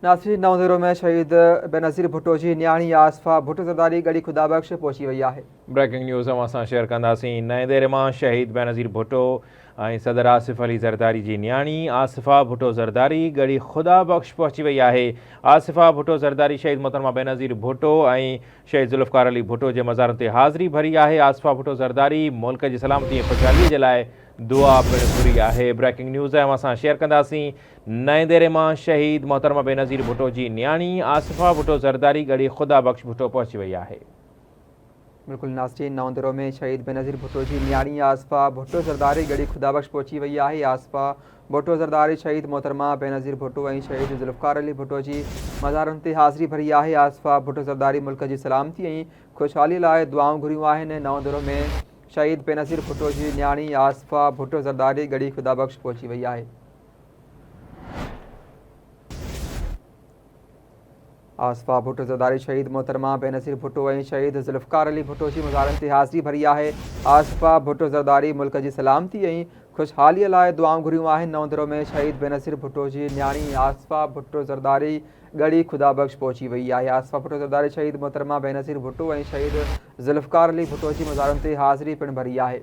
ناصري نئون ۾ شهيد بينظير ڀٽو جي نياڻي آصفه ڀٽو زرداري ڳڙهي خدا بخش پهچي وئي آهي. بريڪنگ نيوز اوهان سان شيئر ڪنداسين نئين ديري مان شهيد بينظير ڀٽو ۽ صدر آصف علي زرداري جي نياڻي آصفه ڀٽو زرداري ڳڙهي خدا بخش پهچي وئي آهي آصفه ڀٽو زرداري شهيد محترمه بينظير ڀٽو ۽ شهيد ذوالفقار علي ڀٽو جي مزارن تي حاضري ڀري آهي آصفه ڀٽو زرداري ملڪ جي سلامتي ۽ خوشحالي جي لاء دعا پڻ گهري آهي بريڪنگ نيوز اوهان سان شيئر ڪنداسين نئين ديري مان شهيد محترمه بينظير ڀٽو جي نياڻي آصفه ڀٽو زرداري ڳڙهي خدا بخش ڀٽو پهچي وئي آهي. بلڪل ناظرين نئون ديرو ۾ شهيد بينظير ڀٽو جي نياڻي آصفه ڀٽو زرداري ڳڙهي خدا بخش پهچي وئي آهي آصفه ڀٽو زرداري شهيد محترمه بينظير ڀٽو ۽ شهيد ذوالفقار علي ڀٽو جي مزارن تي حاضري ڀري آهي آصفه ڀٽو زرداري ملڪ جي سلامتي ۽ خوشحالي لاء دعائون گهريون آهن نئون ديرو ۾ شهيد بينظير ڀٽو جي نياڻي آصفه ڀٽو زرداري ڳڙهي خدا بخش پهچي وئي آهي. آصفه ڀٽو زرداري شهيد محترمه بينظير ڀٽو ۽ شهيد ذوالفقار علي ڀٽو جي مزارن تي حاضري ڀري آهي. آصفه ڀٽو زرداري ملڪ جي سلامتي ۽ خوشحالي لاء دعائون گهريون آهن. نئون ديرو ۾ شهيد بينظير ڀٽو جي نياڻي آصفه ڀٽو زرداري ڳڙهي خدا بخش پهچي وئي آهي. آصفه ڀٽو زرداري شهيد محترمه بينظير ڀٽو ۽ شهيد ذوالفقار علي ڀٽو جي مزارن تي حاضري پڻ ڀري آهي.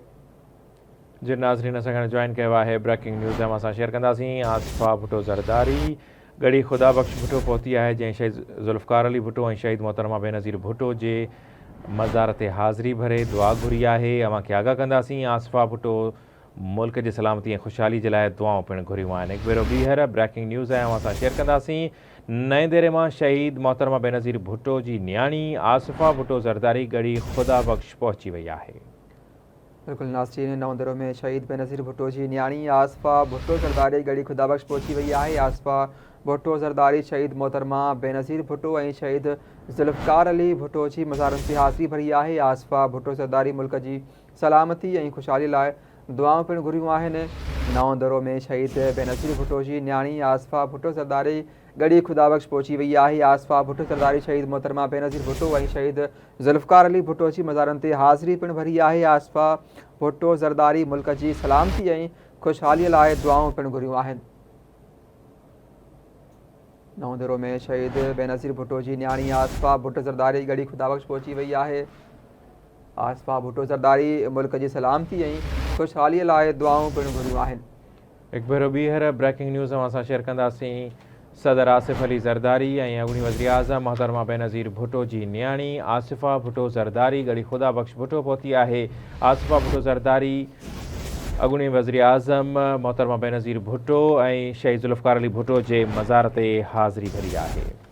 جن ناظرين اسان کان جوائن ڪيو آهي بريڪنگ نيوز اوهان سان شيئر ڪنداسين آصفه ڀٽو زرداري ڳڙهي خدا بخش ڀٽو پهتي آهي جنهن شهيد ذوالفقار علي ڀٽو ۽ شهيد محترمه بينظير ڀٽو جي مزار تي حاضري ڀري دعا گهري آهي اوهان کي آگاهه ڪنداسين آصفه ڀٽو ملڪ جي سلامتي ۽ خوشحالي جي لاء دعائون پڻ گهريون آهن هڪ ڀيرو ٻيهر بريڪنگ نيوز ۽ اوهان سان شيئر ڪنداسين نئين ديري مان شهيد محترمه بينظير ڀٽو جي نياڻي آصفه ڀٽو زرداري ڳڙهي خدا بخش پهچي وئي آهي. بلڪل ناصرين نئون ديرو ۾ شهيد بينظير ڀٽو جي نياڻي آصفه ڀٽو زرداري ڳڙهي خدا بخش پهچي وئي آهي آصفه ڀٽو زرداري شهيد محترمه بينظير ڀٽو ۽ شهيد ذوالفقار علي ڀٽو جي مزارن تي حاضري ڀري آهي آصفه ڀٽو زرداري ملڪ جي سلامتي ۽ خوشحالي لاء دعائون پڻ گهريون آهن نئون ديرو ۾ شهيد بينظير ڀٽو جي نياڻي آصفه ڀٽو زرداري ڳڙهي خدا بخش پهچي وئي آهي. آصفه ڀٽو زرداري شهيد محترمه بينظير ڀٽو ۽ شهيد ذوالفقار علي ڀٽو جي مزارن تي حاضري پڻ ڀري آهي. آصفه ڀٽو زرداري ملڪ جي سلامتي ۽ خوشحالي لاء دعائون پڻ گهريون آهن. نئون ديرو ۾ شهيد بينظير ڀٽو جي نياڻي آصفه ڀٽو زرداري ڳڙهي خدا بخش پهچي وئي آهي. آصفه ڀٽو زرداري ملڪ جي سلامتي ۽ خوشحالي لاء دعائون پڻ گهريون آهن. هڪ ڀيرو ٻيهر بريڪنگ نيوز اوهان سان شيئر ڪنداسين صدر آصف علي زرداري ۽ اڳوڻي وزيراعظم محترمه بينظير ڀٽو جي نياڻي آصفه ڀٽو زرداري ڳڙهي خدا بخش ڀٽو پهتي آهي آصفه ڀٽو زرداري اڳوڻي وزيراعظم محترمه بينظير ڀٽو ۽ شهيد ذوالفقار علي ڀٽو جي مزار تي حاضري ڀري آهي.